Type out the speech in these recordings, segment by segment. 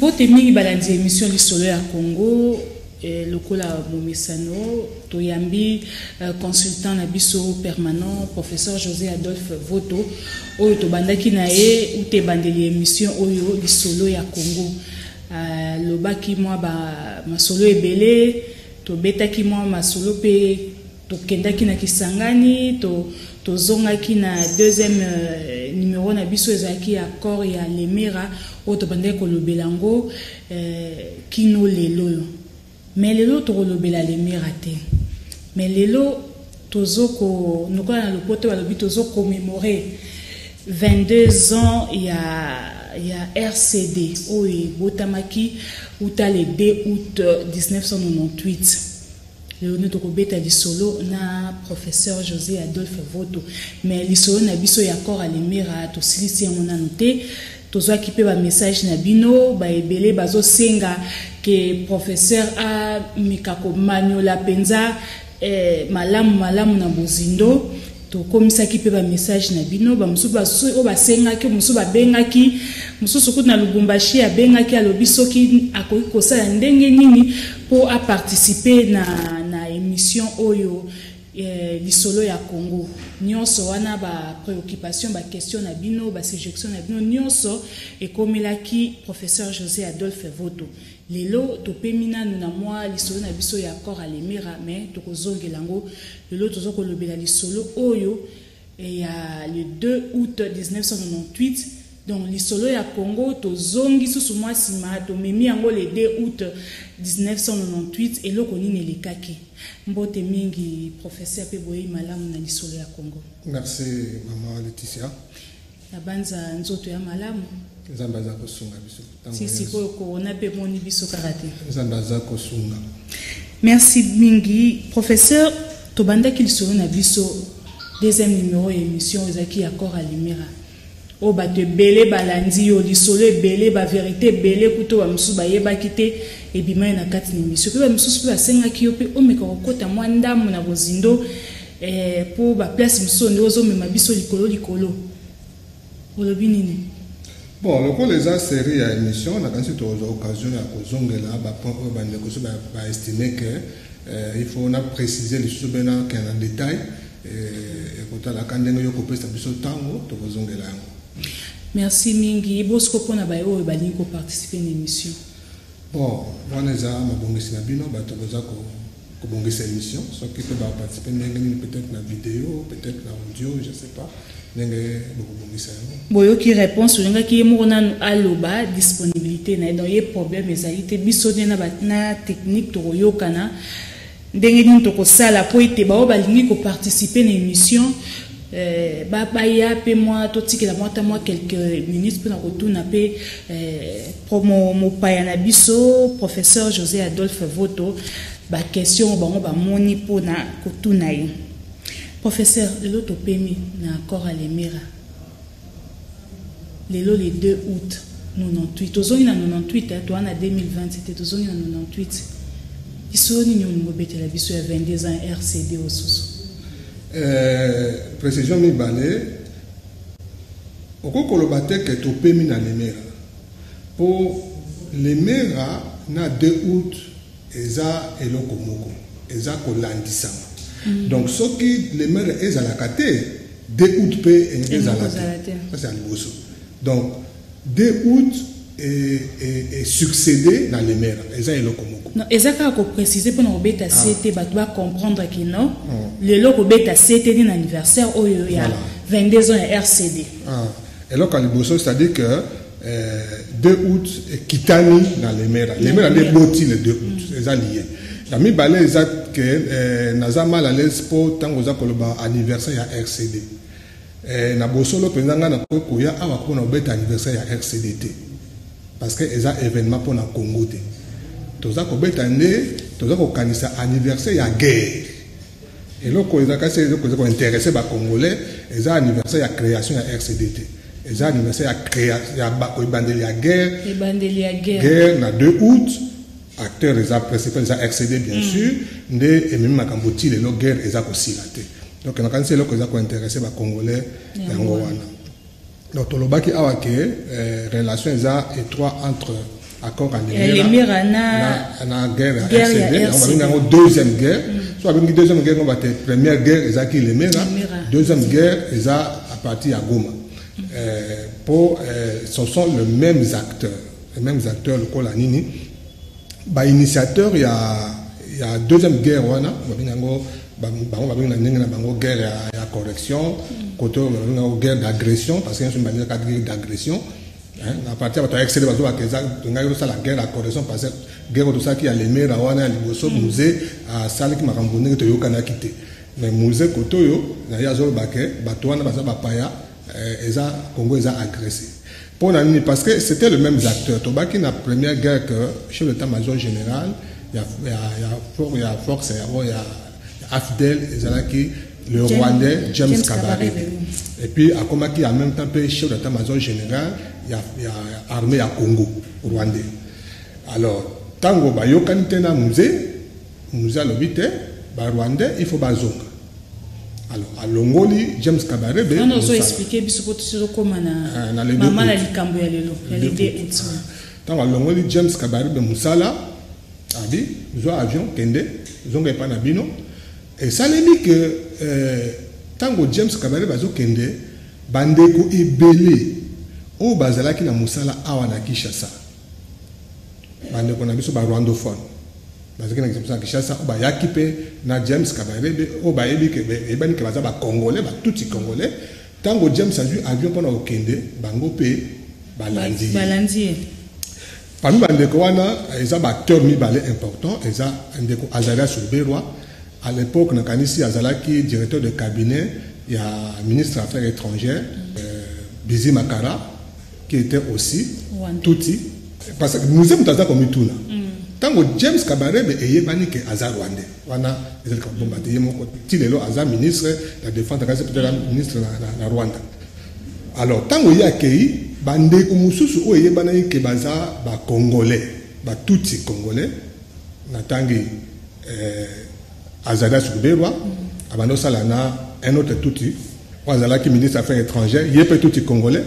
Mbote mingi balandi émission Lisolo ya Congo. Lokola momesano, toyambi consultant na biso permanent, professeur José Adolphe Voto, oyo tobandaki na ye ute ebandeli émission oyo Lisolo ya Congo. Alobaki mwa ba masolo ebele, tobetaki mwa masolo mpe tokendaki na Kisangani, tozongaki na deuxième numéro na biso ezalaki accord ya Lemera oyo tobandaki kolobela yango kino lelo oyo. Mais lelo tokolobela Lemera te. Mais lelo tozoko lokola na lopoto balobi tozo commémorer 22 ans ya RCD oyo ebotamaki uta le 2 août 1998. Lelo nde tokobeta lisolo na professeur José Adolphe Voto. Mais lisolo na biso ya accord ya Lemera tosilisi yango nanu te. Tozwaki mpe ba message na bino, ba ebele bazosenga ke professeur ameka komanyola mpenza malamu malamu na bozindo. Tokomisaki mpe ba message na bino, ba mosusu oyo basengaki, mosusu babengaki, mosusu kutu na Lubumbashi abengaki, alobi soki akoki kosala ndenge nini mpo aparticiper na émission oyo Lisolo ya Congo. Nyonso wana ba préoccupation, ba question na bino, ba suggestion na bino nyonso ekomelaki professeur José Adolphe Voto. Lelo topemi nanu na mwa lisolo na biso ya accord ya Lemera, mais tokozongela yango. Lelo toza kolobela lisolo oyo ya le 2 août 1998. Donc lisolo ya Congo tozongi susu mwa nsima, tomemi yango le 2 août 1998. Eloko nini elekaki? Mbote mingi professeur, pe boyeyi malamu na Lisolo ya Congo. Merci maman Laetitia. Nabanza nzoto ya malamu. Nzambe aza kosunga biso. Si sikoyo corona pe moni biso kaka te. Nzambe aza kosunga. Merci mingi professeur, tobandaki lisolo na biso deuxième numéro ya émission ezalaki accord ya Lemera. Oyo bato ebele balandi yo, lisolo ebele, ba verite ebele kutu ba mosusu bayebaki te ebimaki na kati na émission. Pe ba mosusu pe basengaki yo pe omeka kokota mwa ndambo na bozindo po ba place mosusu nde ozomema biso likolo likolo. Olobi nini? Bon, lokola eza série ya émission, nakanisi tokozwa occasion ya kozongela ba point oyo bandeko so ba estime que il faut na préciser lisusu mpe nakende na détail. Ekotalaka ndenge yo kopesa biso ntango tokozongela yango. Merci mingi bosco mpona baye oyo balingi koparticiper na émission. Bon, wana eza mabongisi na bino bato boza kobongisa émission, soki mpe baparticipe ndenge nini, peut-être na vidéo, peut-être na audio, je sais pas ndenge bokobongisa yango. Boyoki réponse, olingaki ye moko nanu aloba disponibilité na ye, donc ye problème ezali te, biso nde na technique tokoyokana ndenge nini tokosala po ete bao balingi koparticiper na émission baya pe mwa totikela mwa ata mwa quelques minutes mpona kotuna pe mopaya na biso professeur José Adolphe Voto ba question bango bamoni mpona kotuna ye. Professeur, lelo topemi na accord ya Lemera lelo le 2 août 98, tozongi na 98, toa na 2020 te, tozongi na 98. Lisolo nini olingi obetela biso ya 22 ans RCD osusu? Précision mibale, okoki koloba te ke topemi na Lemera, po Lemera na 2 août eza eloko moko, eza kolandisama. Donc soki Lemera ezalaka te, 2 août mpe elingi ezala te. Ça c'est ya liboso. Donc 2 août et succédé na Lemera, eza eloko moko. Non, eza kaka koprécise mpona kobeta se te, bato bacomprendre ke non, lelo kobeta se te nini anniversaire oyo ya 22 ans ya RCD. Eloko ya liboso, c'est-à-dire que 2 août ekitani na Lemera. Lemera nde eboti le 2 août, eza lié. Ya mibale eza ke naza mal à l'aise mpo ntango oza koloba anniversaire ya RCD. Na bosolo mpenza ngai nakoki koya awa mpona kobeta anniversaire ya RCD te, parce que eza événement mpona Congo te. Toza kobeta nde toza kokanisa anniversaire ya guerre. Eloko eza kasi eloko eza kointéresser bacongolais eza anniversaire ya création ya RCD te, eza anniversaire ya création ya ebandeli ya guerre. Ebandeli ya guerre. Guerre na 2 août, acteur eza principal eza RCD bien sûr, nde ememi makambo ti lelo guerre eza kosila te. Donc nakanisi eloko eza kointéresser bacongolais yango wana. Donc tolobaki awa ke relation eza étroit entre Accord ya Lemera na, na guerre ya RCD. Yango babengi yango deuxième guerre. So babengi deuxième guerre, ngo bate première guerre ezalaki Lemera, deuxième guerre eza à partir ya Goma. Po ce sont les mêmes acteurs, les mêmes acteurs lokola nini, bainitiateur ya deuxième guerre wana. Babengi yango, bango babengi na ndenge na bango guerre ya correction, kote oyo babengi yango guerre d'agression, parce que nyonso babengaka guerre d'agression. À partir ya bato ya RCD bazobaka eza tongaki tosala guerre ya correction, parce que guerre oyo tosalaki ya Lemera wana ya liboso, Mzee asalaki makambo ndenge toyokanaki te. Mais Mzee kote oyo na ye azoloba ke bato wana baza bapaya, eza Congo eza agressé. Mpo na nini? Parce que c'était le même acteur. Tobaki na première guerre que chef d'état major général ya force yango ya AFDL ezalaki le Rwandais James, James Kabarebe. Et puis akomaki en même temps mpe chef d'état major général ya armée ya Congo rwandais. Alors ntango bayokani te na Mzee, Mzee alobi te, Barwandais il faut bazonga. Alors alongoli James Kabarebe. Wana ozo expliquer biso po tozokóma na na le 2 mama na août. Likambo ya lelo ya le 2 août. Ntango alongoli James Kabarebe mosala, abi zwa avion, kende, zonga epai na bino. Esalemi ke ntango James Kabarebe azokende, bandeko ebele oyo bazalaki na mosala awa na Kinshasa, bandeko na biso barwandophone bazalaki na mosala Kinshasa, oyo bayaki mpe na James Kabarebe, oyo bayebi ke eyebani ke baza bacongolais, batutsi congolais, ntango James azwi avion mpona kokende, bango mpe balandi ye. Balandi ye. Parmi bandeko wana eza baacteur mibale important. Eza ndeko Azarias Ruberwa, à l'époque nakanisi azalaki directeur de cabinet ya ministre affaires étrangères, Bizima Karaha, qui était aussi Rwandais. Tutsi. Parce que Mzee moto aza komituna ntango James Kabarebe eyebani ke aza rwandais, wana ezalika kobomba te. Ye moko ti lelo aza ministre ya défense, akasi peut-être ministre na Rwanda. Alors ntango ye akei, bandeko mosusu oyo eyebanaki ke baza bacongolais, batutsi congolais, natangi Azarias Ruberwa, abandi osala na un autre tutsi oyo azalaki ministre affaires étrangères, ye mpe tutsi congolais.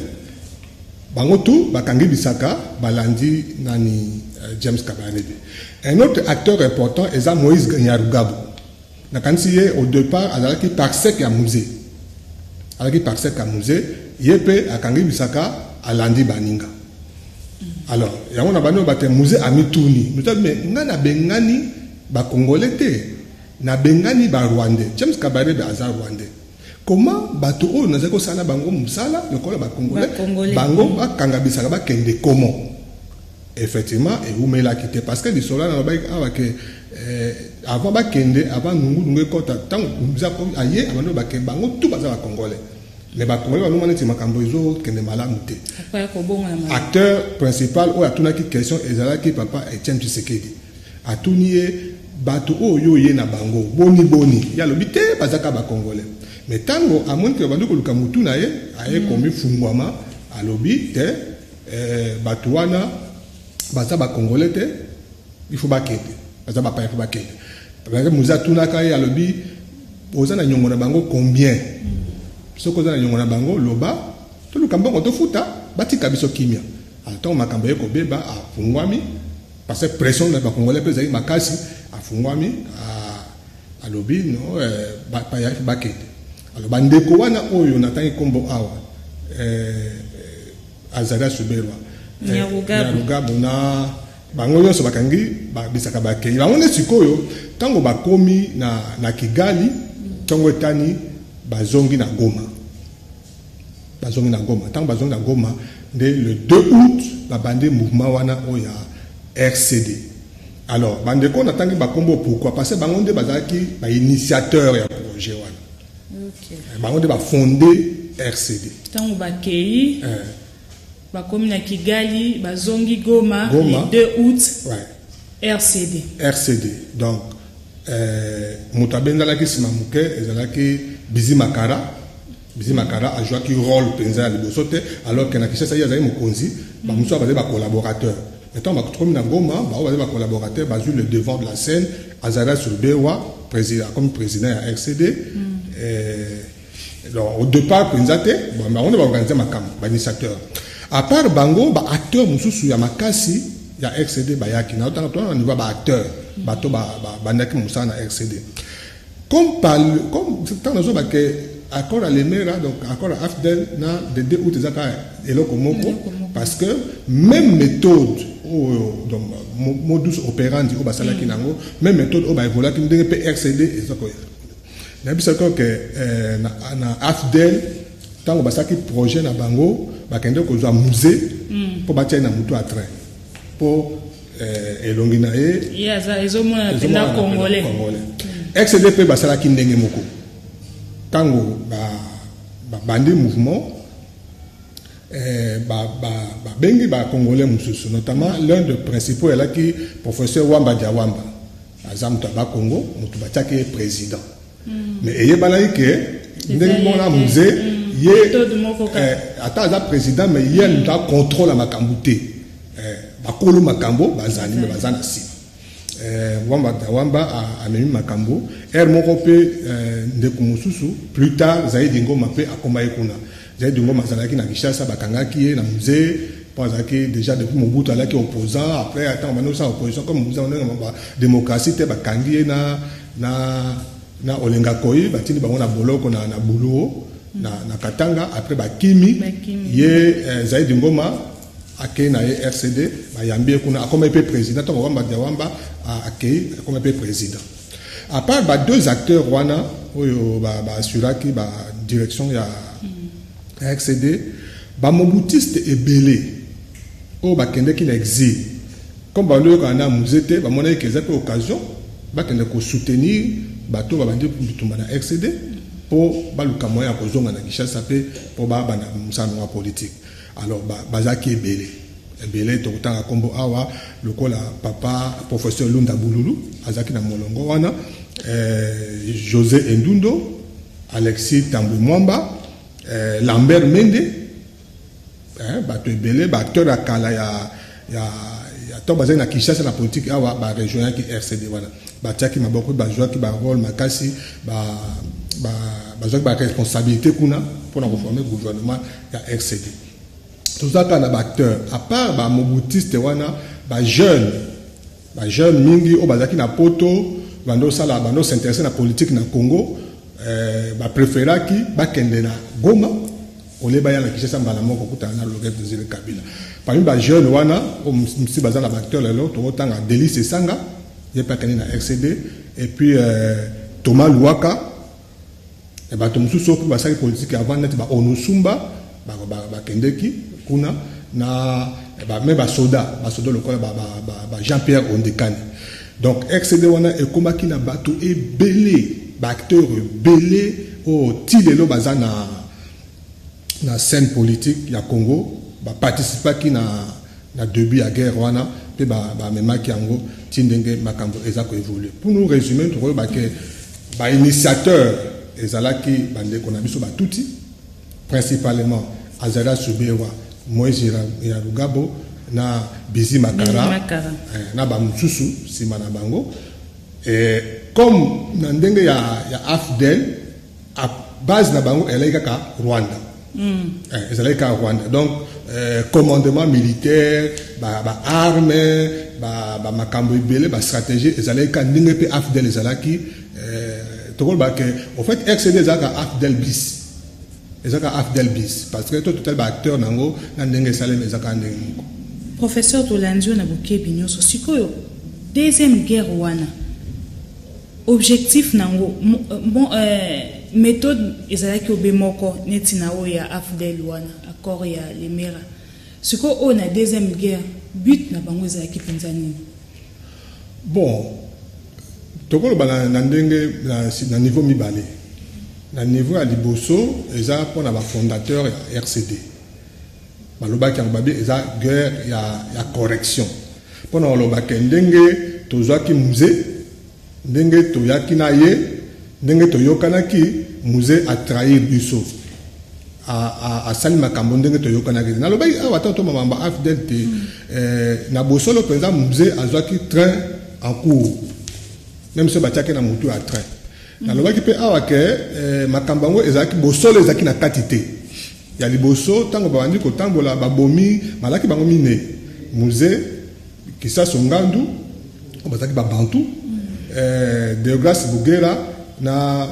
Bango tu bakangi bisaka, balandi nani, James Kabarebe. Un autre acteur important eza Moïse Nyarugabo. Nakanisi ye au départ azalaki parsec ya Mzee, azalaki parsec ya Mzee. Ye mpe akangi bisaka, alandi baninga. Alors yango na bani oyo bato Mzee amituni, Mzee me ngai nabengani bacongolais te, nabengani barwandais. James Kabarebe aza rwandais. Comment bato oyo nazali kosala bango mosala lokola bacongolais, Bacongolais. Bango bakanga bisaka, bakende comment? Effectivement ewumelaki te, parce que lisolo wana nalobaki awa ke avant bakende, avant nungunungu ekɔta, ntango Mzee aye, abandi bake bango tu baza bacongolais, mais bacongolais baloma neti makambo ezokende malamu te. Après kobongo na malamu. Acteur principal oyo atunaki question ezalaki papa Etienne Tshisekedi. Atuni ye: bato oyo ye na bango boni boni? Ye alobi te, bazaka bacongolais. Mais ntango amoni ke bandi koluka motu na ye, aye komifungwama, alobi te, bato wana baza bacongolais te, il faut bakende, baza bapaya, il faut bakende. Parce que Mzee atunaka ye, alobi: oza na nyongo na bango combien? Soki oza na nyongo na bango, loba, toluka mbongo tofuta, batika biso kimia. Ntango makambo ye kobeba, afungwami, parce que pression na bacongolais mpe ezalaki makasi. Afungwami, alobi no, bapaya bakende. Alors bandeko wana oyo natangi nkombo awa, Azarias Ruberwa, Nyarugabo. Nyarugabo na bango nyonso bakangi bisaka, bakei. Bango nde sikoyo ntango bakomi na Kigali, ntongo etani, bazongi na Goma. Bazongi na Goma. Ntango bazongi na Goma nde le 2 août babandi mouvement wana oyo ya RCD. Alors bandeko natangi bakombo pourquoi? Parce que bango nde bazalaki bainitiateur ya projet wana. Bango nde bafonde RCD. Ntango bakei, bakomi na Kigali, bazongi Goma, Goma. Le 2 août, RCD. RCD. Donc moto abenzalaki nsima moke ezalaki Bizima Karaha. Bizima Karaha azwaki rôle mpenza ya liboso te, alors ke na Kinshasa ye azali mokonzi, bamosusu bazali bacollaborateur. Mais ntango bakomi na Goma, bao bazali bacollaborateur bazwi le devant de la scène. Azarias Ruberwa président, comme président ya RCD. Donc au départ mpenza te, bon, bango nde baorganize makambo, bainitiateur. À part bango, baacteur mosusu ya makasi ya RCD bayaki. Naotanga toza na niveau ya baacteur, bato babandaki mosala na RCD. Comme par comme ntango nazoba ke accord ya Lemera, donc accord ya AFDL na de 2 août eza kaka eloko moko, parce que même méthode oyo, donc modus operandi oyo basalaki nango, même méthode oyo baévoluaki ndenge mpe RCD eza koya. Nayebisaki ke na AFDL, ntango basalaki projet na bango, bakende kozwa Mzee mpo batia ye na motu ya train, mpo elongi na ye Ye ezomona mpenza Congolais. RCD mpe basalaki ndenge moko. Ntango babandi mouvement, babengi bacongolais mosusu, notamment l'un des principaux ezalaki professeur Wamba dia Wamba, aza moto ya Bakongo, moto batiaki ye président. Mais eyebanaki ke ndenge moko na Mzee, ye ata aza président, mais ye moto acontrôle makambo te. Bakolo makambo bazali, me baza na nsima. Wamba dia Wamba amemi makambo ere moko mpe. Ndeko mosusu plus tard, Zaidi Ngoma, mpe akoma ye kuna. Zaidi Ngoma azalaki na Kinshasa, bakangaki ye na Mzee mpo azalaki déjà depuis Mobutu azalaki opposant. Après, ntango bandi kosala opposition, comme Mobutu ndenge démocratie te, bakangi ye na Olenga Koyi, batindi bango na boloko na Buluo na Katanga. Après bakimi ye, Zaidi Ngoma akei na ye RCD, bayambi ye kuna, akoma ye mpe président. Ntango Wamba dia Wamba akei, akoma mpe président. À part ba deux acteurs wana oyo baassuraki ba badirection ya RCD, bamobutiste ebele oyo bakendeki na exil, comme bandi oyokana na Mzee te, bamonaki ke eza mpe occasion bakende kosoutenir bato babandi bitumba na RCD, mpo baluka moyen ya kozonga na Kinshasa mpe mpo babanda mosala ya politique. Alors bazalaki ebele ebele. Tokotanga nkombo awa lokola papa professeur Lunda Bululu, azalaki na molongo wana, José Endundo, Alexis Tambwe Mwamba, Lambert Mende, bato ebele, baacteur ya kala ya to bazali na Kinshasa na politique awa, barejoignaki RCD wana, batiaki maboko, bazwaki barole makasi, bazwaki baresponsabilité kuna mpona koformer gouvernement ya RCD. Toza kaka na baacteur, à part bamobutiste wana, bajeune mingi oyo bazalaki na Poto, bando osala, bando s'intéresser na politique na Congo, bapréféraki bakende na Goma ole baya na Kinshasa mbala moko kokutana na Laurent Désiré Kabila. Parmi bajeune wana oyo mosusu baza na baacteur lelo, tokotanga Delis Esanga, ye mpe akende na RCD, et puis Thomas Luhaka, bato mosusu oyo mpe basali politique avant, neti baonusumba, bakendeki kuna na me basoda lokola ba Jean Pierre Ondekani. Donc RCD wana ekomaki na bato ebele, baacteur ebele oyo ti lelo baza na scène politique ya Congo, baparticipaki na début ya guerre wana mpe bamemaki yango ti ndenge makambo eza koévolue. Pour nous résumer, tokoyeba ke bainitiateur ezalaki bandeko na biso batuti, principalement Azarias Ruberwa, Moïse Nyarugabo na Bizima Karaha, na bamosusu nsima na bango. Comme na ndenge ya AFDL, base na bango ezalaki kaka Rwanda. Ezalaki kaka Rwanda. Donc commandement militaire, baarme, bamakambo ebele, bastratégie ezalaki kaka ndenge mpe AFDL ezalaki. Tokoloba ke au fait RCD ezalaka AFDL bis, ezalaka AFDL bis, parce que to totali baacteur nango na ndenge esalemi, ezalaka ndenge moko. Professeur, tolandi yo na bokebi nyonso. Sikoyo deuxième guerre wana, objectif nango, bon, méthode ezalaki obe moko neti na oyo ya AFDL wana, accord ya Lemera. Sikoyo oyo na deuxième guerre, but na bango ezalaki mpenza nini? Bon, tokoloba na ndenge na niveau mibale. Na niveau ya liboso, eza mpona bafondateur ya RCD, balobaki yango, babi eza guerre ya correction, mpona kolobaka ndenge tozwaki Mzee, ndenge toyaki na ye, ndenge toyokanaki, Mzee atrahir biso, asali makambo ndenge toyokanaki te. Nalobaki awa ata to mambo AFDL te. Na bosolo mpenza, Mzee azwaki train en cours, même so batiaki na motu ya train. Nalobaki mpe awa ke makambo yango ezalaki bosolo, ezalaki na kati te. Ya liboso, ntango babandi kotambola, babomi balaki bango mine: Mzee, Kisasu Ngandu oyo bazalaki babantu, Deograce Bugera na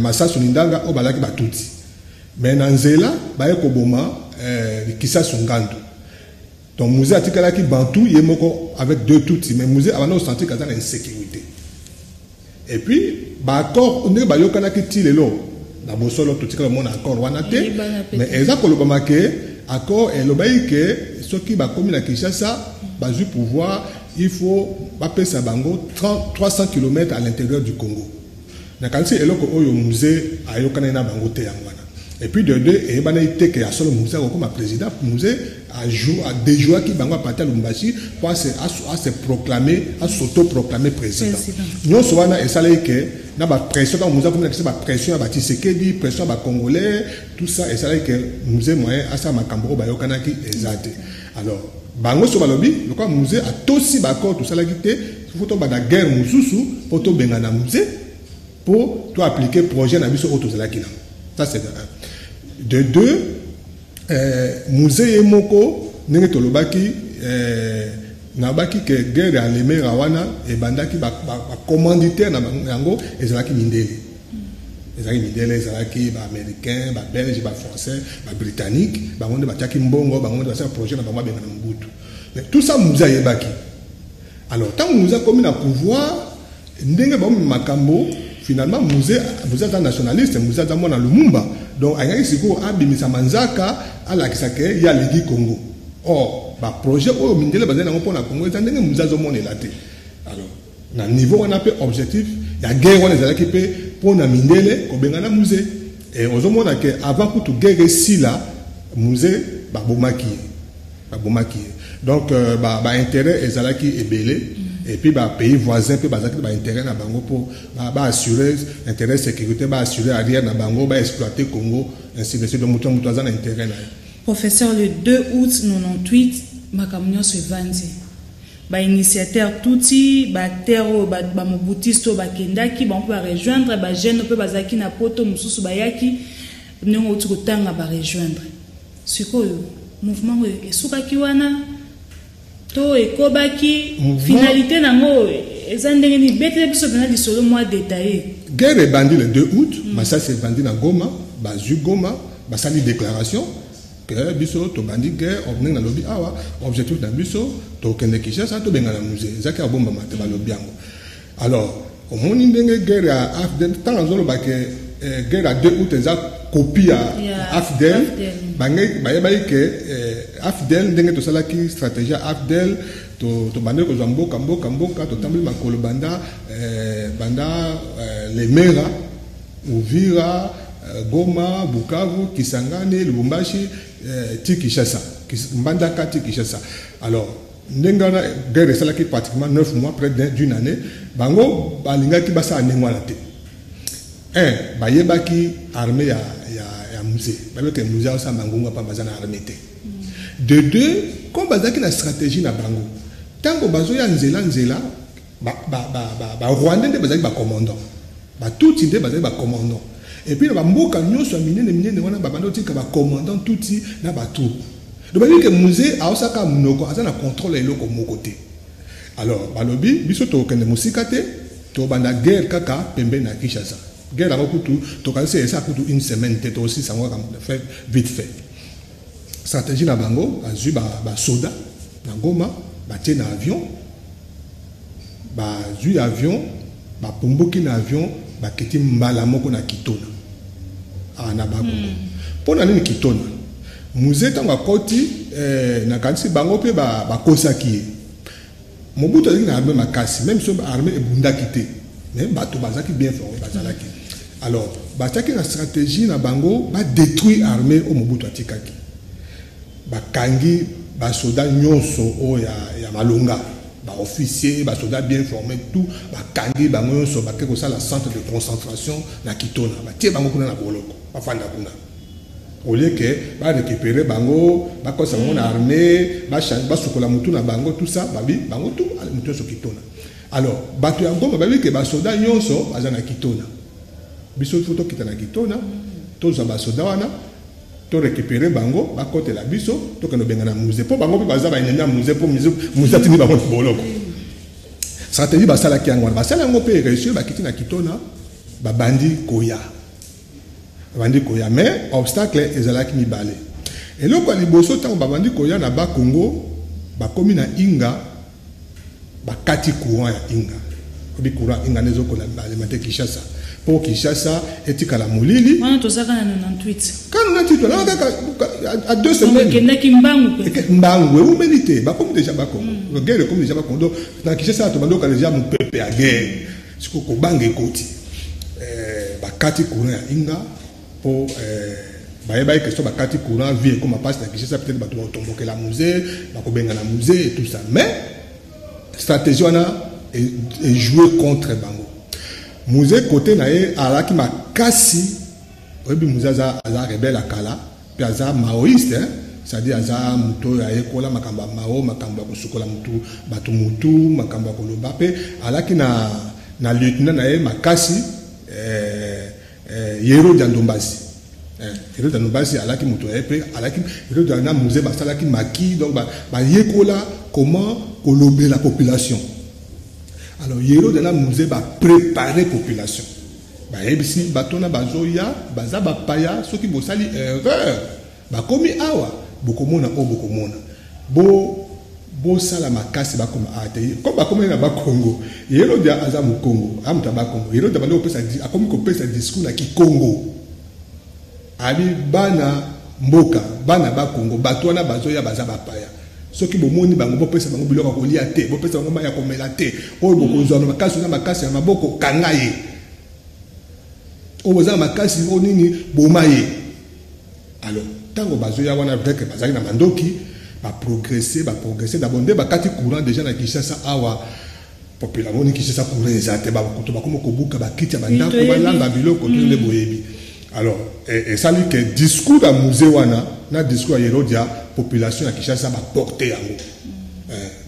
Masasu Nindanga oyo bazalaki batutsi. Mais na nzela baye koboma Kisasu Ngandu. Donc Mzee atikalaki bantu ye moko avec deux tutsi, mais Mzee abanda kosentir que aza na insécurité. Et puis ba accord ndenge bayokanaki ti lelo na bosolo totikala komona accord wana te, mais eza kolobama ke accord elobaki ke soki bakomi na Kinshasa bazwi pouvoir, il faut bapesa bango 300 km à l'intérieur du Congo. Nakanisi eloko oyo Mzee ayokanaki na bango te yango wana. Et puis de deux, eyebanaki te ke ya solo Mzee akokoma président. Mzee adéjouaki bango à partir ya Lubumbashi po ase proclamer, as'auto-proclamer président. Nyonso wana esalaki ke na bapression, ntango Mzee akomi na biso, bapression ya baTshisekedi, pression ya bacongolais, tout ça esalaki ke Mzee moyen asala makambo oyo bayokanaki eza te. Alors bango so balobi lokola Mzee atosi baaccord tosalaki te, faut tobanda guerre mosusu mpo tobengana Mzee, mpo toappliquer projet na biso oyo tozalaki nango. Ça, c'est de un. De deux, Mzee ye moko, ndenge tolobaki, nabaki ke guerre ya Lemera wana ebandaki, bacommanditaire na yango ezalaki mindele, ezalaki mindele, ezalaki baaméricain, babelge, bafrançais, babritannique. Bango nde batiaki mbongo, bango nde basala projet na bango babengana Mobutu. Mais tout ça, Mzee ayebaki. Alors ntango Mzee akomi na pouvoir, ndenge baomema makambo, finalement Mzee aza nationaliste, Mzee aza mwana Lumumba, donc alingaki sikoyo abimisa manzaka, alakisa ke ye alingi Congo. Or baprojet oyo mindele bazali nango mpona Congo eza ndenge Mzee azomonela te. Alors na niveau wana mpe, objectif ya guerre wana ezalaki mpe mpona mindele kobengana Mzee. E ozomona ke avant kutu guerre esila, Mzee babomaki ye, babomaki ye. Donc baintérêt ba ezalaki ebele. Et puis bapays voisin mpe bazalaki na baintérêt na bango mpo baassurer intérêt sécurité, baassurer arrière na bango, baexploiter Congo, ainsi de suite. Donc moto moto aza na intérêt na ye. Professeur, le 2 août 98, makambo nyonso evandi. Bainitiateur tutsi, baacteur oyo bamobutiste oyo bakendaki, bango mpe barejoindre, bajeune mpe bazalaki na poto mosusu bayaki, ndenge outi kotanga, barejoindre. Sikoyo mouvement oyo esukaki wana to ekobaki? Finalité nango eza ndenge nini? Betele biso mpena lisolo mwa détaillé. Guerre ebandi le 2 août, masasi ebandi na Goma, bazwi Goma, basali déclaration ke biso tobandi guerre. Ndenge nalobi awa, objectif na biso, tokende Kinshasa, tobengana Mzee. Ezalaki abombama te, balobi yango. Alors omoni ndenge guerre ya AFDL, ntango azoloba ke guerre ya 2 août eza copie ya AFDL, bayebaki ke AFDL, ndenge tosalaki stratégie ya AFDL, tobandaki kozwa mboka, mboka, mboka, totamboli makolo banda Lemera, Uvira, Goma, Bukavu, Kisangani, Lubumbashi, ti Kinshasa, Mbandaka ti Kinshasa. Alors ndenge wana guerre esalaki pratiquement 9 mois, près d'une année. Bango balingaki basala ndenge wana te. Un, bayebaki armée ya Mzee, bayebaki Mzee asala bangonga mpa baza na armée te. De deux, comme bazalaki na stratégie na bango, ntango bazoya nzela nzela, barwandais nde bazalaki bacommandant, batutsi nde bazalaki bacommandant. Et puis na bamboka nyonso ya minene minene wana, babanda otika bacommandant tutsi na batroupe. Donc bayebi ke Mzee aosaka monoko, aza na contrôle ya eloko moko te. Alors balobi biso tokende mosika te, tobanda guerre kaka pembeni na Kinshasa. Guerre yango kutu tokanisi esa kutu une semaine te, tokosilisa yango kaka vite fait. Stratégie na bango, bazwi basoda na Goma, batie na avion, bazwi avion, bapumbuki na avion, bakiti mbala moko na Kitona, awa na Bakongo. Mpo na nini Kitona? Mzee ntango akoti, nakanisi bango mpe bakosaki ye. Mobutu azalaki na armée makasi, même so armée ebundaki te, mais bato bazalaki bien formé, bazalaki. Alors batiaki na stratégie na bango badétruire armée oyo Mobutu atikaki. Bakangi basoda nyonso oyo ya malonga, baofficier, basoda bien formé, tout bakangi bango nyonso, bake kosala centre de concentration na Kitona, batie bango kuna na boloko, bafanda kuna, au lieu ke barécupérer bango, bakosa bango na armée, basukola mutu na bango, tout ça. Babi bango tout, mutu nyonso Kitona. Alors bato ya Goma bayebi ke basoda nyonso baza na Kitona, biso faut tokita na Kitona, tozwa basoda wana. To récupérer bango, bakotela biso, tokende obengana Mzee, mpo bango mpe baza baennemi ya Mzee, mpo Mzee atindi bango na boloko. Stratégie basalaki yango wana, basala yango mpe réussir. Bakiti na Kitona, babandi koya, babandi koya, mais obstacle ezalaki mibale. Eloko ya liboso, ntango babandi koya na Bakongo, bakomi na Inga, bakati courant ya Inga. Obi courant Inga nde ezokola alimenter Kinshasa, mpo Kinshasa etikala molili. Wana tozaka na 98. Kaka 98 wana, kaka à 2 semaines. Ekendaki mbangu mpe. Mbangu, eumeli te, bakomi déjà Bakongo, guerre ekomi déjà Bakongo. Donc na Kinshasa tobandi oyoka déjà mopepe ya guerre. Sikoyo kobanga ekoti, bakati courant ya Inga mpo bayebaki question. Bakati courant, vie ekoma mpasi na Kinshasa, peut-être bato bakotombokela Mzee, bakobenga na Mzee et tout ça. Mais stratégie wana ejouer contre bango. Mzee côté na ye azalaki makasi. Oyebi, Mzee aza rebelle akala, mpe aza maoïste, hein? C'est-à-dire aza moto oyo ayekola makambo ya Mao, makambo ya kosukola mutu bato mutu, makambo ya koloba. Mpe alaki na lieutenant na ye makasi, Yerodia Ndombasi. Yerodia Ndombasi alaki moto na ye, mpe alaki Yerodia na Mzee basalaki maki. Donc bayekola comment kolobela population. Alors Yerodia na Mzee bapréparer population, bayebisi bato wana bazoya, baza bapaya, soki bosali erreur, bakomi awa, bokomona oyo bokomona. Bo bosala makasi bakoma awa te. Comme bakomi na Bakongo, Yerodia aza Mokongo, aza moto ya Bakongo. Yerodia bandi kopesa, akomi kopesa discours na Kikongo, abi: "Bana mboka, bana Bakongo, bato wana bazoya baza bapaya. Soki bomoni bango, bopesa bango biloko ya kolia te, bopesa bango mai ya komela te. Oyo bokozwa na makasi, oza makasi ya maboko, kanga ye. Oyo boza na makasi oyo nini, boma ye." Alors ntango bazoya wana, vrai que bazalaki na mandoki, baprogresse, baprogresse. D'abord nde bakati courant déjà na Kinshasa awa. Population amoni Kinshasa courant eza te, bakoto bakoma kobuka bakiti ya bandako, balamba biloko to nde boyebi. Alors esali ke discours ya Mzee wana na discours ya Yerodia, population ya Kinshasa baporte yango,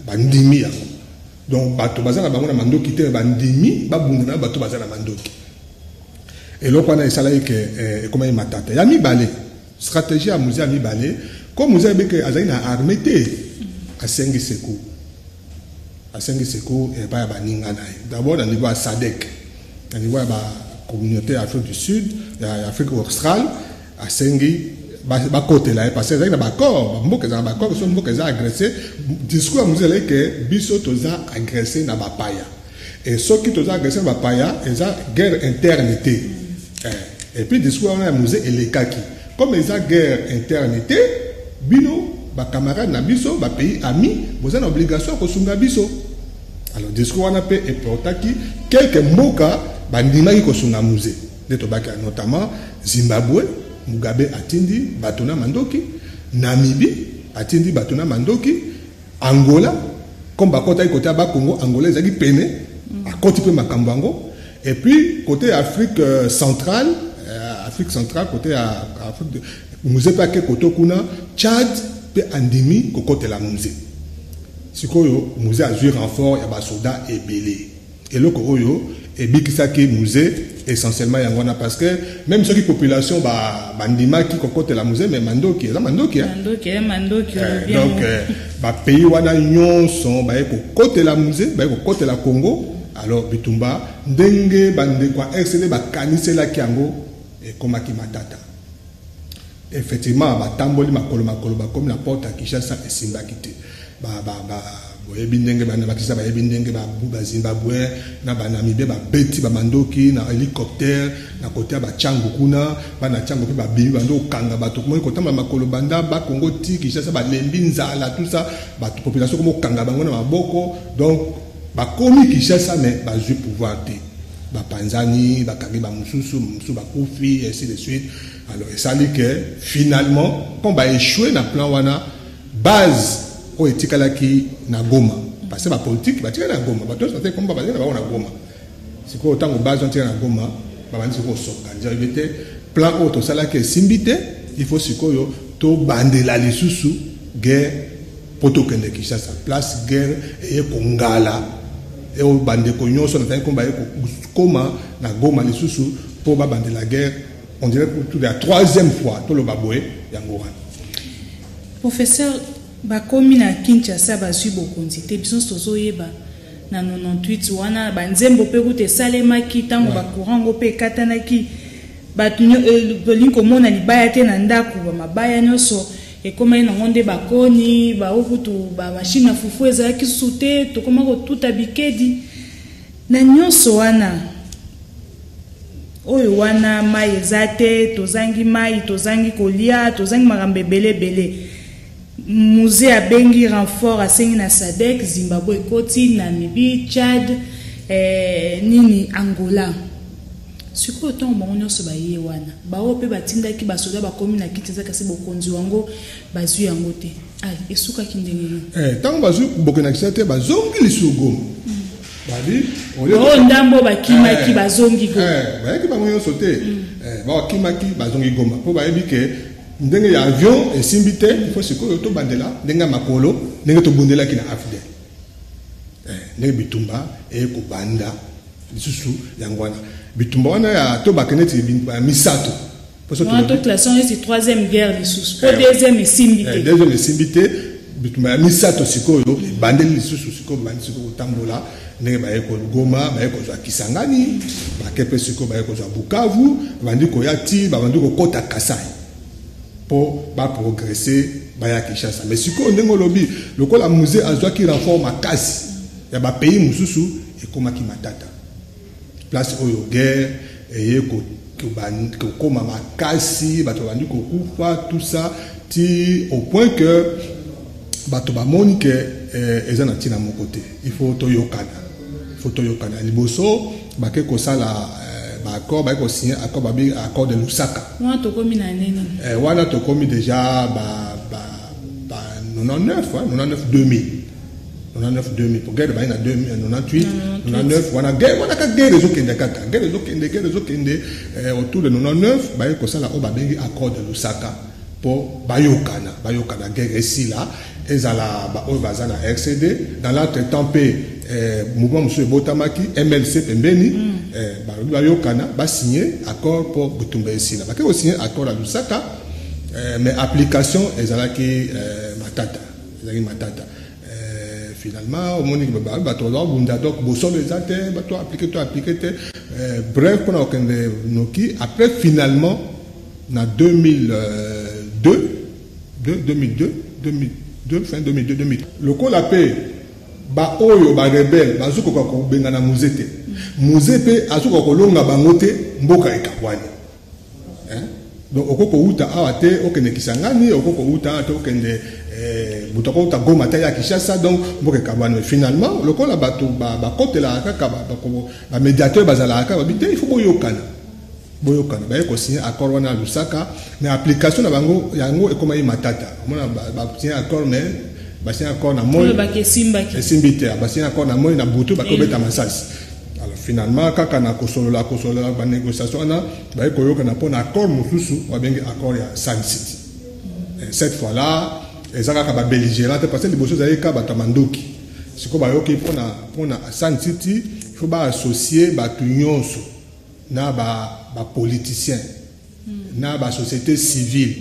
bandimi yango. Donc bato baza na bango na mandoki te, bandimi babunda na bato baza na mandoki. Eloko wana esalaki ke ekomaki matata. Ya mibale, stratégie ya Mzee ya mibale, comme Mzee ayebi ke azali na armée te, asengi secours, asengi secours epai ya baninga na ye. D'abord na niveau ya SADC, na niveau ya bacommunauté ya Afrique du Sud, ya Afrique australe, asengi bakotela ye, parce que ezalaki na baaccord, bamboka eza na baaccord. So mboka eza agressé, discours ya Mzee ezalaki ke biso toza agressé na bapaya, et soki toza agressé na bapaya, eza guerre interne te. Et puis discours wana ya Mzee elekaki: comme eza guerre interne te, bino bacamarade na biso, bapays ami, boza na obligation ya kosunga biso. Alors discours wana mpe eportaki quelque mboka bandimaki kosunga Mzee, nde tobaki notamment Zimbabwe, Mugabe atindi bato na mandoki, Namibie atindi bato na mandoki, Angola, comme bakɔtaki côté ya Bakongo, Angola ezalaki pene, akɔti mpe makambo yango. Et puis côté Afrique centrale, Afrique centrale, côté ya Afrique, Mzee mpe ake koto kuna, Tchad mpe andimi kokotela Mzee. Sikoyo Mzee azwi renfort ya basoda ebele. Eloko oyo ebikisaki Mzee essentiellement yango wana, parce que même soki population bandimaki kokotela Mzee, mais mandoki eza mandoki. Mandoki, Donc bapays wana nyonso baye kokotela Mzee, baye kokotela Congo. Alors bitumba, ndenge bandeko ya RCD bakaniselaki yango, ekomaki matata. Effectivement, batamboli makolo makolo, bakomi na porte ya Kinshasa, esimbaki te. Boyebi ndenge bana bakisa, bayebi ndenge Bazimbabwe na Banamibie babeti bamandoki na hélicoptère na côté ya baTshangu kuna. Bana Tshangu mpe babimi, bando kokanga bato, komoni kotambola makolo banda Bakongo ti Kinshasa, balembi nzala, tout ça, bato population komo kokanga bango na maboko. Donc bakomi Kinshasa, mais bazwi pouvoir te, bapanzani, bakangi bamosusu, mosusu bakufi, ainsi de suite. Alors esali ke finalement, comme baéchoué na plan wana, base oyo etikalaki na Goma, parce que bapolitique batikali na Goma, bato nyonso bateki komba, bazali na bango na Goma. Sikoyo ntango base wana etikali na Goma, babandi sikoyo kosorganiser te. Plan oyo tosalaki esimbi te, il faut sikoyo tobandela lisusu guerre mpo tokende Kinshasa. Place guerre eye kongala, oyo bandeko nyonso nazali komba, ye kokóma na Goma lisusu mpo babandela guerre. On dirait pour la troisième fois toloba boye yango wana. Professeur, bakomi na Kinshasa bazwi bokonzi te, biso nyonso tozoyeba na 98 wana banzembo mpe kuta esalemaki ntango bacourant yango mpe ekatanaki, bato tolingi komona libaya te na ndako, bamabaya nyonso ekomaki nango nde bakoni bao, kutu bamashine ya fufu ezalaki susu te, tokoma kotuta bikedi na nyonso wana. Oyo wana mai eza te, tozangi mai, tozangi kolia, tozangi makambo ebele ebele. Mzee abengi renfort, asengi na SADC, Zimbabwe ekoti, Namibie, Tchad, nini, Angola. Sikoyo ntango bango nyonso baye wana, baoyo mpe batindaki basoda bakomi na kiti eza, kasi bokonzi wango bazwi yango te. Ai, esukaki ndenge nini? Ntango bazwi bokonzi na Kinshasa te, bazongi lisusu Goma. Babi oyo ndambo bakimaki, bazongi Goma. Bayaki bango nyonso te. Bakimaki, bazongi Goma mpo bayebi ke ndenge ya avion esimbi te, il faut sikoyo tobandela ndenge ya makolo, ndenge tobundelaki na AFDL. Ndenge bitumba ekobanda lisusu yango wana, bitumba wana ya to bakende neti bitumba ya misato. Wana toclasser neti troisième guerre lisusu, po deuxième esimbi te. Deuxième esimbi te, bitumba ya misato sikoyo ebandeli lisusu. Sikoyo bandi sikoyo kotambola ndenge baye kogoma, baye kozwa Kisangani, bake mpe sikoyo baye kozwa Bukavu, babandi koya ti babandi kokɔta Kasai mpo baprogresse baya Kinshasa. Mais sikoyo, ndenge olobi, lokola Mzee azwaki renfort makasi ya bapays mosusu, ekomaki matata. Place oyo guerre eye kokóma makasi, bato babandi kokufa, tout ça, ti au point que bato bamoni ke eza na ntina moko te, il faut toyokana, il faut toyokana. Liboso bake kosala baaccord, bake kosigne accord, babi accord de Lusaka. Wana tokomi na nini? Wana tokomi déjà ba 99, hein, 99 2000, 99 2000, po guerre baye na 98, 99 wana guerre wana ka guerre ezokende kaka, guerre ezokende, guerre ezokende. Autour de 99 baye kosala oyo babengi accord de Lusaka mpo bayokana, bayokana, guerre esila, ezala baoyo baza na RCD. Dans l'entretemps mpe mouvement mosusu ebotamaki, MLC pembeni. Balobi bayokana, basigne accord mpo bitumba esila. Bake kosigne accord ya Lusaka, mais application ezalaki matata, ezalaki matata. Finalement omoni bato bazabunda, donc bosolo eza te, bato appliqué to appliqué te. Bref, mpona kokende noki, après finalement na 2002, 2002, 2002, fin 2002, 2000, lokola mpe baoyo barebele bazokoka kobengana Mzee te, Mzee mpe azokoka kolonga bango te, mboka ekabwani. Donc okoki kowuta awa te okende Kisangani, okoki kowuta awa te okende, moto akouta Goma te ya Kinshasa, donc mboka ekabwani. Finalement, lokola bato bakotelaka kaka, bamédiateur bazalaka kaka, babi te, il faut boyokana, boyokana. Baye kosigne accord wana ya Lusaka, mais application na bango yango ekomaki matata. Omona basigne accord, mais basigne accord na moi esimbi te, basigne accord na moi, na butu bakobeta masasi. Alors finalement, kaka na kosolola kosolola, banégociation wana, baye koyokana mpona accord mosusu babengi accord ya Sun City. Cette fois là eza kaka babelligérant te, parce que liboso ezalaki kaka bato ya mandoki. Sikoyo bayoki mpona Sun City, il faut baassocie bato nyonso na bapoliticien na basociété civile,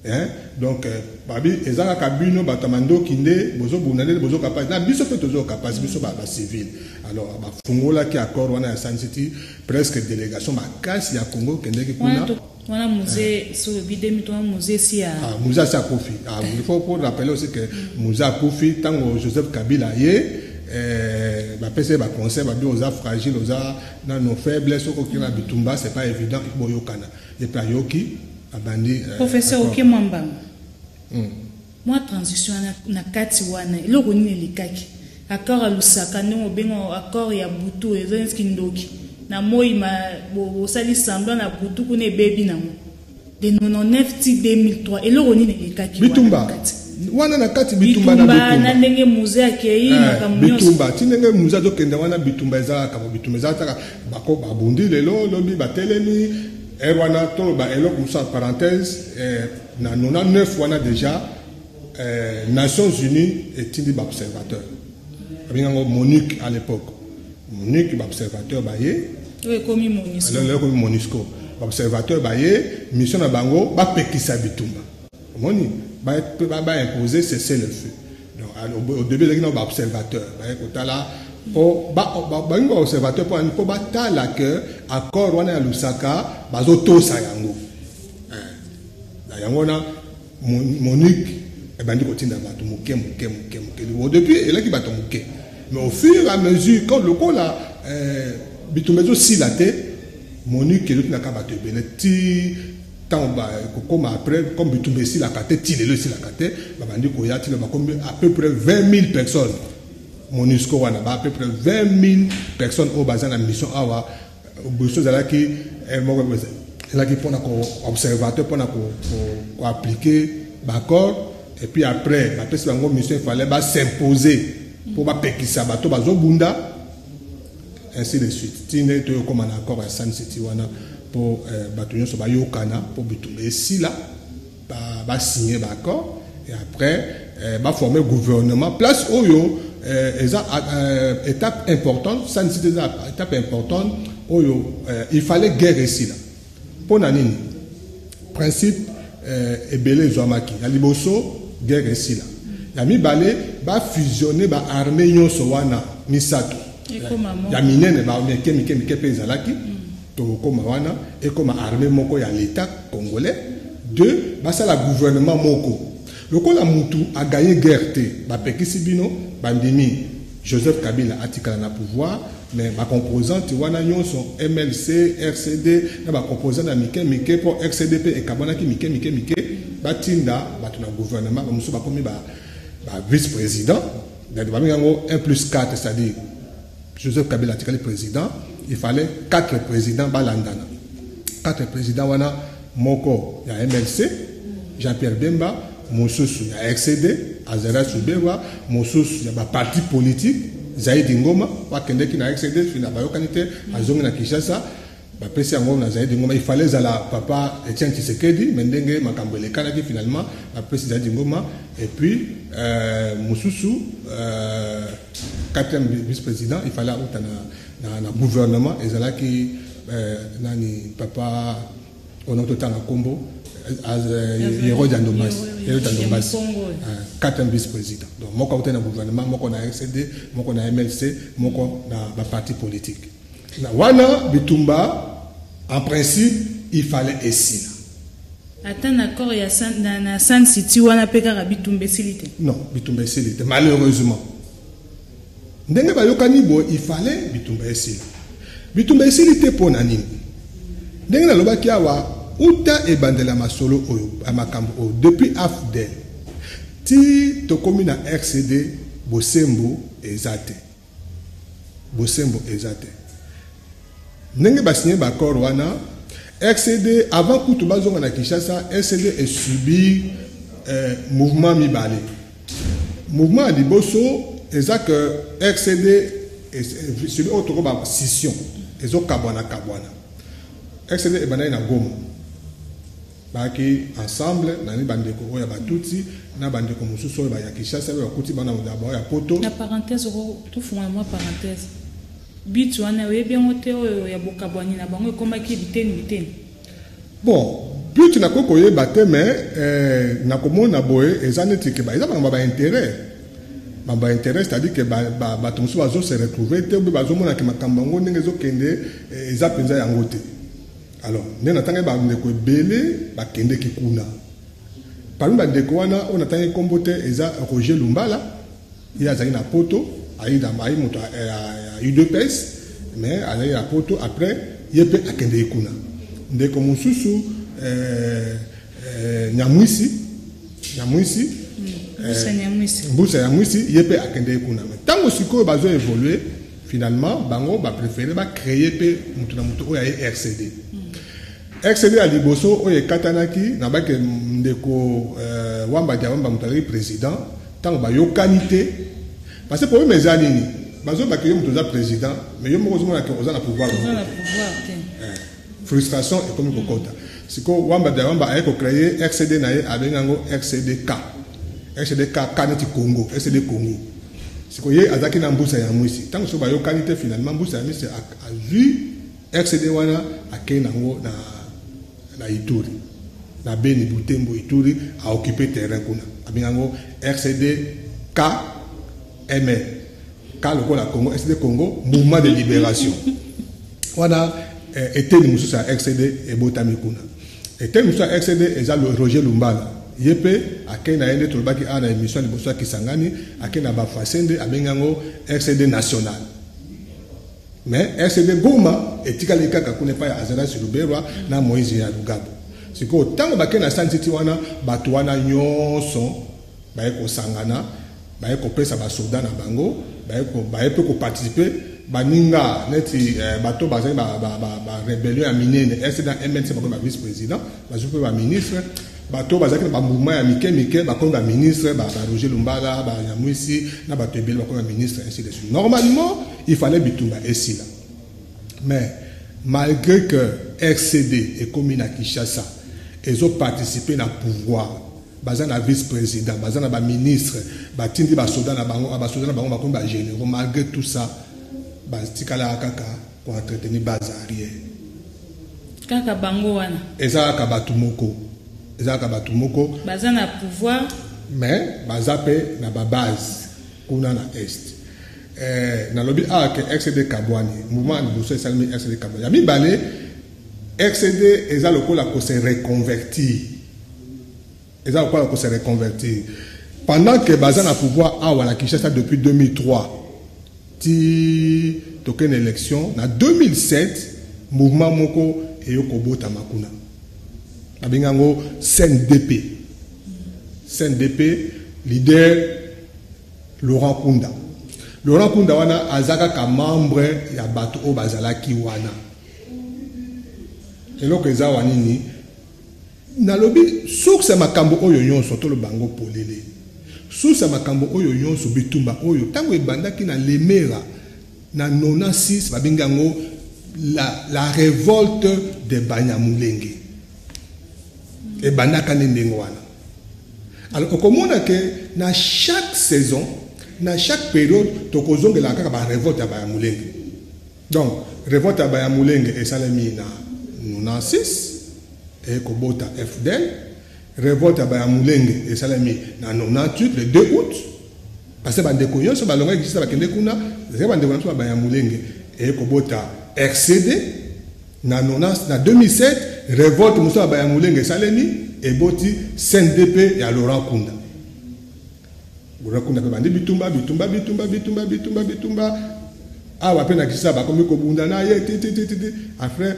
hein? Donc babi eza kaka bino bato ya mandoki nde bozobunda, nde bozoka pasi, na biso mpe tozoyoka pasi, biso bacivile. Alors bafungolaki accord wana ya Sun City, presque délégation makasi ya Congo okendeki kuna. Wana Mzee, so lobi 2000, wana Mzee si ya Ah, Mzee asi akufi. Ah, il faut pour rappeler aussi que Mzee akufi ntango Joseph Kabila ye, bapesi ye baconseil, babi oza fragile, oza nano faible, soki okei na bitumba c'est pas évident, il faut boyokana. Ye mpe ayoki, abandi Professeur, accord. Oke mwa mbango mwa transition wana, na kati wana eloko nini elekaki? Accord ya Lusaka, ndenge obenga accord ya butu, eza neti kindoki na moi, bosali semblant, na butu kuna ebebi nango. De 99 ti 2003, eloko nini elekaki wana na Bitumba kati? Wana na kati bitumba na bitumba na bitumba. Ndenge Mzee akei, makambo nyonso. Bitumba ti ndenge Mzee azokende wana, bitumba ezalaka bo, bitumba eza kaka, bako babundi lelo, lobi batelemi. Ere wana toloba eloko mosusu en parenthèse, na 99 wana déjà, Nations Unies etindi baobservateur, babengango MONUC à l'époque, MONUC, baobservateur baye. Oyo ekomi MONUSCO. Lelo ekomi MONUSCO. Baobservateur baye, mission na bango bapekisa bitumba. Omoni, baimposer cessez le feu. Donc au début ezalaki na baobservateur, baye kotala mpo balingi baobservateur mpo batala ke accord wana ya Lusaka bazotosa yango. Na yango wana MONUC ebandi kotinda bato moke moke moke moke. Au début elaki bato moke, mais au fur et à mesure, quand lokola bitumba ezosila te, MONUC ezotindaka bato ebele ti ntango kokóma. Après, comme bitumba esilaka te, ti lelo esilaka te, babandi koya tina bakomi à peu près 20 000 personnes. MONUSCO wana ba à peu près 20 000 personnes oyo baza na mission awa. Biso ezalaki moko, ezalaki mpona koobservateur, mpona koappliquer baaccord. Et puis après bapesi bango mission, il fallait bas'imposer mpo bapekisa bato bazobunda, ainsi de suite, ti ndenge toyokóma na accord ya Sun City wana, mpo bato nyonso bayokana mpo bitumba esila, basigner baaccord et après baformer gouvernement. Place oyo eza étape importante. Sun City eza étape importante oyo il fallait guerre esila. Mpo na nini? Principe ebele ezwamaki. Ya liboso, guerre esila. Ya mibale, bafusionner baarmée nyonso wana misato ya minene, mike mike mike mpe ezalaki, tokokóma wana, ekóma armée moko ya l'État congolais. Deux, basala gouvernement moko. Lokola mutu agagner guerre te, bapekisi bino, bandimi Joseph Kabila atikala na pouvoir, mais bacomposante wana nyonso, MLC, RCD na bacomposante ya mike mike, mpo RCD mpe ekabwanaki mike mike mike, batinda bato na gouvernement. Bamosusu bakomi ba vice président, babengi yango 1 plus 4, c'est-à-dire Joseph Kabila atikali président, il fallait quatre présidents balandana. Quatre présidents wana, moko ya MLC, Jean-Pierre Bemba, mosusu ya RCD, Azarias Ruberwa, mosusu ya baparti politique, Zaidi Ngoma. Bakendeki na RCD, fina bayokani te, azongi na Kinshasa, bapesi yango na Zaidi Ngoma. Il fallait ezala papa Etienne Tshisekedi, mais ndenge makambo elekanaki, finalement bapesi Zaidi Ngoma. Et puis mosusu, quatrième vice-président, il fallait auta na gouvernement, ezalaki nani, papa ono totanga nkombo, Hérode Ndombasi. Hérode Ndombasi, quatrième vice-président. Donc moko auta na gouvernement, moko na RCD, moko na MLC, moko na baparti politique. Na wana bitumba, en principe il fallait esila. Ata na accord ya na Sun City wana mpe kaka bitumba esili te? Non, bitumba esili te, malheureusement. Ndenge bayokani boye, il fallait bitumba esila. Bitumba esili te mpo na nini? Ndenge nalobaki awa, uta ebandela masolo oyo ya makambo oyo, depuis AFDL ti tokomi na RCD, bosembo eza te. Bosembo eza te. Ndenge basigner baaccord wana, RCD, avant kutu bazonga na Kinshasa, RCD esubir mouvement mibale. Mouvement ya liboso eza ke RCD subi oyo tokoba scission, ezokabwana kabwana. RCD ebandaki na Goma, bayaki ensemble nani, bandeko oyo ya Batutsi na bandeko mosusu oyo baya Kinshasa, oyo bakuti bana bao ya Poto. Na parenthèse, tofungola mwa parenthèse, but wana oyebi yango te, oyo ya bokabwani na bango ekomaki biteni biteni? Bon, but nakoki koyeba te, mais nakomona boye, eza neti ke eza makambo ya baintérêt, makambo ya intérêt, c'est-à-dire ke bato mosusu bazo se retrouver te, obe bazomona ke makambo yango ndenge ezokende eza mpenza yango te. Alors nde natangaki bandeko ebele bakendeki kuna. Parmi bandeko wana oyo natangi nkombo te, eza Roger Lumbala. Ye azalaki na Poto, ayi moto ya UDPS, mais azalaki na Poto. Après ye mpe akendeki kuna. Ndeko mosusu, Nyamwisi, Nyamwisi. Mbusa. Nyamwisi, ye mpe akendeki kuna. Mais ntango sikoyo bazo évoluer, finalement bango bapréféré bacréer mpe moto na moto oyo aye RCD. RCD ya liboso oyo ekatanaki na bake ndeko Wamba dia Wamba, moto azalaki président. Ntango bayokani te, parce que problème eza nini? Bazobaki yo moto oza président, mais yo moko ozomona ke oza na pouvoir. Frustration ekomi kokota. Sikoyo Wamba dia Wamba aye kocréer RCD na ye, abengi yango RCDK, RCDK, K neti Congo, RCD Congo. Sikoyo ye azalaki na Mbusa ya Mwisi. Ntango soki bayokani te, finalement Mbusa ya Mwisi azwi RCD wana, akei nango na na Ituri, na Beni, Butembo, Ituri, a occupé terrain kuna. Abengi yango RCD KML, K lokola Congo, RCD Congo Mouvement de Libération. Wana eteni mosusu ya RCD ebotami kuna. Eteni mosusu ya RCD eza Roger Lumbala, ye mpe akei na ye nde tolobaki awa na émission ya liboso ya Kisangani, akei na Bafasende, abengi yango RCD national. Mais RCD Goma etikali kaka kuna epai ya Azarias Ruberwa na Moïse ya Lugabo. Sikoyo ntango bakei na Sun City wana, bato wana nyonso baye kosangana, baye kopesa basoda na bango, baye mpe koparticiper. Baninga neti bato bazali ba rébellion ya minene, RCD na MNC, bakomi ba vice président, bazwi mpe baministre. Bato bazalaki na bamouvement ya mike mike bakomi baministre, ba Roger Lumbala, Banyamwisi na bato ebele bakomi baministre, ainsi de suite. Normalement il fallait bitumba esila, mais malgré que RCD ekomi na Kinshasa, ezoparticiper na pouvoir, baza na vice-président, baza na baministre, batindi basoda na bango, basoda na bango bakomi bagénéraux, malgré tout ça batikalaka kaka koentretenir base arrière. Kaka bango wana. Eza kaka bato moko, eza kaka bato moko. Baza na pouvoir. Mais baza mpe na babase kuna na Est. Nalobi awa ke RCD kabwani, mouvement ya liboso esalemi RCD kabwani. Ya mibale, RCD eza lokola kose reconvertir, eza lokola kose reconvertir pendant que baza na pouvoir awa na Kinshasa depuis 2003 ti tokende élection na 2007. Mouvement moko eyo kobotama kuna, babengi yango CNDP. CNDP, leader Laurent Kunda. Laurent Kunda wana aza kaka membre ya bato oyo bazalaki wana. Eloko eza wa nini? Nalobi source ya makambo oyo nyonso, toloba yango polele, source ya makambo oyo nyonso, bitumba oyo, ntango ebandaki na Lemera na 96, babengi yango la révolte de Banyamulenge, ebandaka nde ndenge wana. Alors okomona ke na chaque saison, na chaque période, tokozongelaka kaka barévolte ya Banyamulenge. Donc révolte ya Banyamulenge esalemi na 96, ekobota AFDL. Révolte ya Banyamulenge esalemi na 98, le 2 août, parce que bandeko nyonso balongaki Kinshasa, bakende kuna, ezali bandeko na biso ya Banyamulenge, ekobota RCD. Na 90, na 2007, révolte mosusu ya Banyamulenge esalemi, eboti CNDP ya Laurent Kunda. Laurent Kunda mpe bandi bitumba, bitumba, bitumba, bitumba, bitumba, bitumba. Awa mpe na Kinshasa bakomi kobunda na ye ti ti ti ti. Après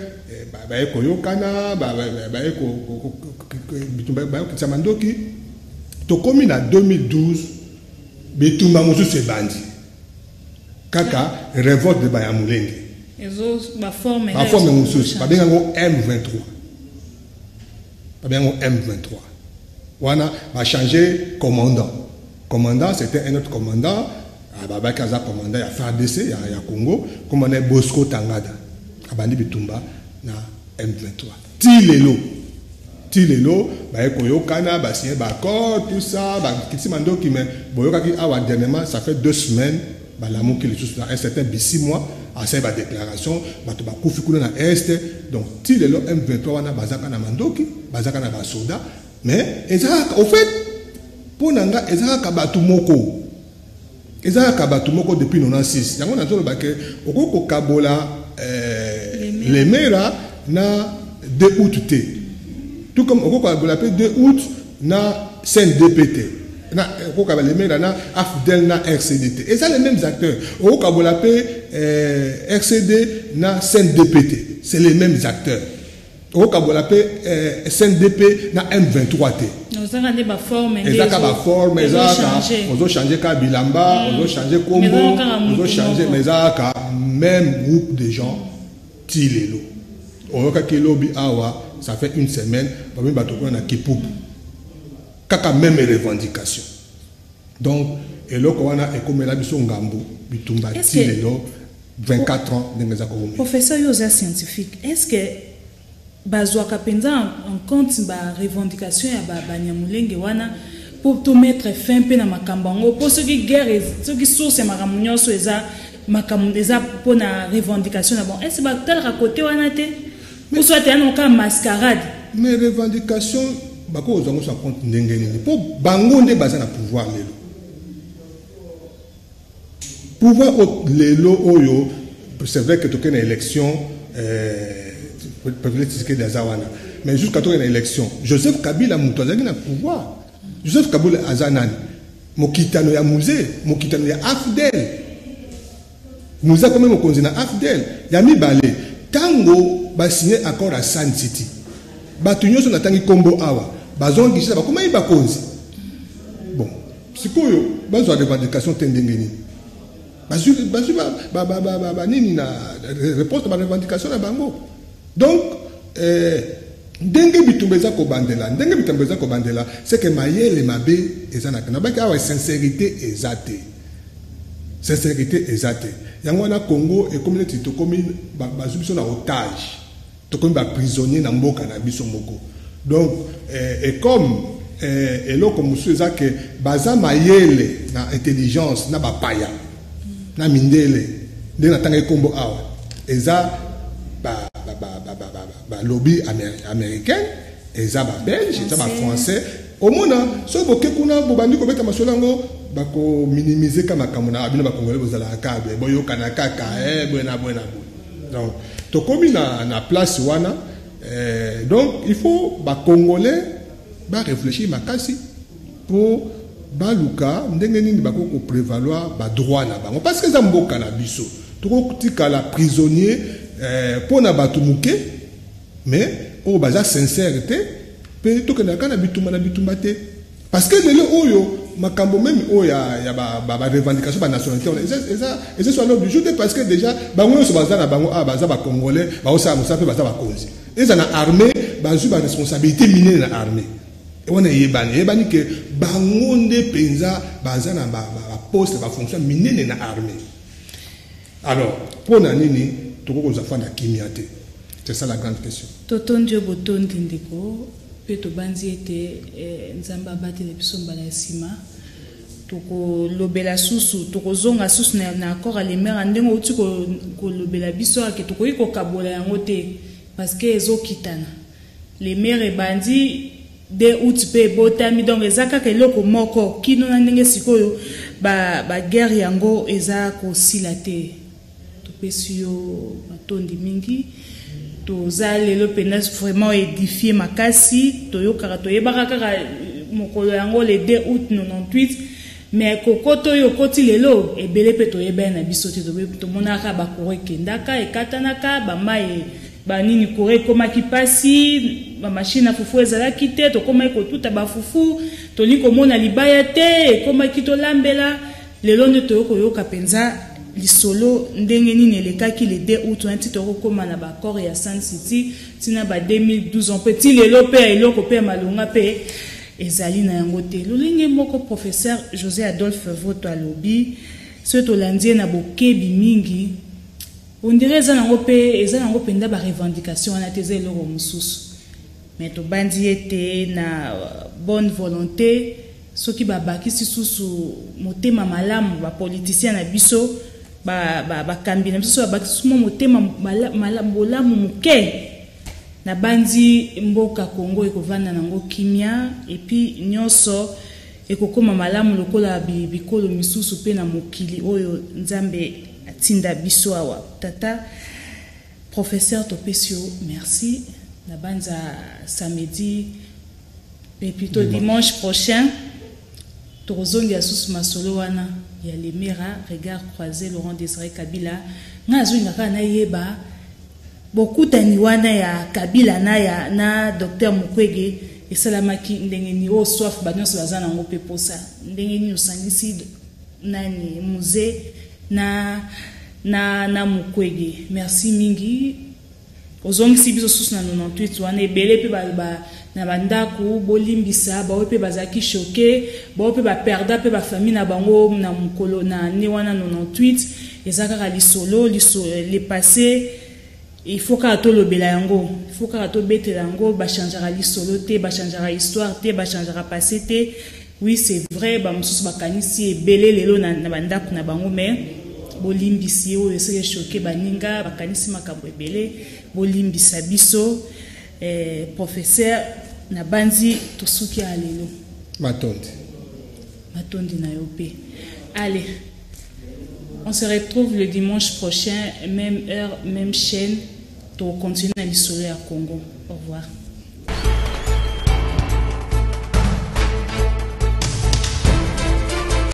baye koyokana, baye bitumba, baye kokitisa mandoki. Tokomi na 2012, bitumba mosusu ebandi kaka, révolte de Banyamulenge. Baforme. Baforme mosusu, babengi yango M23. Babengi yango M23 wana, bachange commandant. Commandant, c'était un autre commandant, babaki aza commandant ya FARDC ya Congo, commandant Bosco Ntaganda. Abandi bitumba na M23 ti lelo. Ti lelo baye koyokana, basigné baaccord, tout ça, bakitisi mandoki. Mais boyokaki awa dernièrement, ça fait 2 semaines, balamuki lisusu na un certain Bisimwa, asali badéclaration, bato bakufi kuna na Est. Donc ti lelo M23 wana bazaka na mandoki, bazaka na basoda, mais eza kaka, au fait, mpo na nga eza kaka bato moko, eza kaka bato moko depuis 96. Yango nazoloba ke okoki kokabola Lemera na 2 août te, tout comme okoki kokabola mpe 2 août na CNDP te, na okokabola Lemera na AFDL na RCD te, eza les mêmes acteurs. Okokabola mpe RCD na CNDP te, c'est les mêmes acteurs. Okokabola mpe CNDP na M23 te. Ozaka nde baforme. Eza kaka baforme, eza kaka ozochange kaka bilamba, ozochange kombo, ozochange, mais eza kaka même groupe de gens ti lelo. Oyokaki elobi awa, ça fait une semaine, babi bato kuna na Kipupu, kaka même revendication. Donc eloko wana ekomela biso ngambu, bitumba ti lelo, 24 ans ndenge eza kokomela. Professeur, yo oza scientifique, est ce que bazwaka mpenza en compte barevendication ya Banyamulenge wana mpo tomettre fin mpe na makambo yango? Mpo soki guerre, soki source ya makambo nyonso eza makambo eza mpona revendication na bon, est ce batalaka côté wana te, po soit yana kaka mascarade? Mais revendication bakozwa yango en compte ndenge nini? Mpo bango nde baza na pouvoir lelo. Pouvoir lelo oyo, c'est vrai que tokei na élection, président Tshisekedi aza wana, mais jusqu'à tokei na élection, Joseph Kabila moto azalaki na pouvoir. Joseph Kabila aza nani? Mokitano ya Mzee, mokitano ya AFDL. Mzee akomi mokonzi na AFDL. Ya mibale, ntango basigné accord ya Sun City, bato nyonso natangi nkombo awa bazongi Kinshasa, bakomaki bakonzi. Bon, sikoyo bazwa revendication te ndenge nini? Bazwi banini na réponse na barevendication na bango? Donc ndenge bitumba eza kobandela, ndenge bitumba eza kobandela, c'est que mayele mabe eza na nabaki awa, sincérité eza te, sincérité eza te. Yango wana Congo ekomi neti tokomi, bazwi biso na otage, tokomi baprisonnier na mboka na biso moko. Donc et comme eloko mosusu eza ke baza mayele na intelligence na bapaya na mindele, ndenge natangaki nkombo awa, eza balobi américaine, eza babelge, eza bafrançais. Omona soki boke kuna, bobandi kobeta masolo yango, bakominimize ka makambo na bino. Bakongole bozalaka kaka boye, boyokana kaka boye na boye na boye. Donc tokomi na place wana. Donc il faut bacongolais baréfléchir makasi mpo baluka ndenge nini bakoki koprévaloir badroit na bango, parce que eza mboka na biso. Tokotikala prisonnier mpo na bato moke, mais oyo baza sincère te, mpe tokendaka na bitumba na bitumba te, parce que lelo oyo makambo même oyo ya barevendication banationalité wana eza sur l'ordre du jour te, parce que déjà bango nyonso baza na bango awa baza bacongolais, baosala mosala mpe baza bakonzi. Eza na armée, bazwi baresponsabilité minene na armée wana. Eyebani, eyebani ke bango nde mpenza baza na baposte, bafonction minene na armée. Alors mpo na nini tokoki kozwa fanda kimia te? C'est ça la grande question. Totondi yo botondi, ndeko, mpe tobanzi ete Nzambe abatela biso. Mbala ya nsima tokolobela susu, tokozonga susu na accord ya Lemera, ndenge outi kolobela biso ake tokoki kokabola yango te, parce que ezokitana. Lemera ebandi 2 août mpe ebotami, donc eza kaka eloko moko kino na ndenge sikoyo baguerre yango eza kosila te. Topesi yo matondi mingi. Toza lelo mpenza vraiment édifié makasi. Toyokaka, toyebaka kaka mokolo yango le 2 août 98, mais kokota oyo okoti lelo, ebele mpe toyeba ye na biso te. Tomonaka bacourant ekendaka, ekatanaka, bamai banini, courant ekomaki mpasi, bamachine ya fufu ezalaki te, tokomaki kotuta bafufu, tolingi komona libaya te, ekomaki tolambela. Lelo nde toyei koyoka mpenza lisolo ndenge nini elekaki le 2 août wana, ti tokokóma na baaccord ya Sun City, ntina ba 2012 mpe ti lelo mpe ya eloko mpe ya malonga mpe ezali na yango te. Lolenge moko professeur José Adolphe Voto alobi, soki tolandi ye na bokebi mingi, on dirait eza nango mpe, eza nango mpenza barevendication wana te, eza eloko mosusu. Mais tobandi ete na bonne volonté, soki babakisi susu motema malamu, bapoliticien na biso, bakambi na biso, babakisi susu mwa motema bolamu moke, nabandi mboka Congo ekovanda nango kimia, et puis nyonso ekokóma malamu lokola bikolo misusu mpe na mokili oyo Nzambe atinda biso awa. Tata professeur, topesi yo merci. Na banza samedi et plutôt dimanche prochain tokozongela susu masolo wana ya Lemera, regard croisé Laurent Désiré Kabila. Ngai nazolinga kaka nayeba bokutani wana ya Kabila na ya na docteur Mukwege esalamaki ndenge nini. Oyo soif banyonso baza nango mpe posa, ndenge nini osangisi nani, Mzee na Mukwege? Merci mingi, ozongisi biso susu na 98 wana. Ebele mpe na bandako, bolimbisa baoyo mpe bazalaki choqué, baoyo mpe baperda mpe bafamille na bango na mokolo na ne wana 98. Eza kaka lisolo, le passé, il faut kaka tolobela yango, il faut kaka tobetela yango. Bachangeaka lisolo te, bachangeaka histoire te, bachangeaka passé te. Oui, c'est vrai, bamosusu bakanisi ebele lelo na bandako na bango, mais bolimbisi oyo soki echoquer baninga, bakanisi makambo ebele, bolimbisa biso. Eh, professeur nabanzi tosuki ya lelo. Matondi. Matondi na yo pe. Allez, on se retrouve le dimanche prochain, même heure, même chaîne. To continuer na lisolo ya Congo. Au revoir.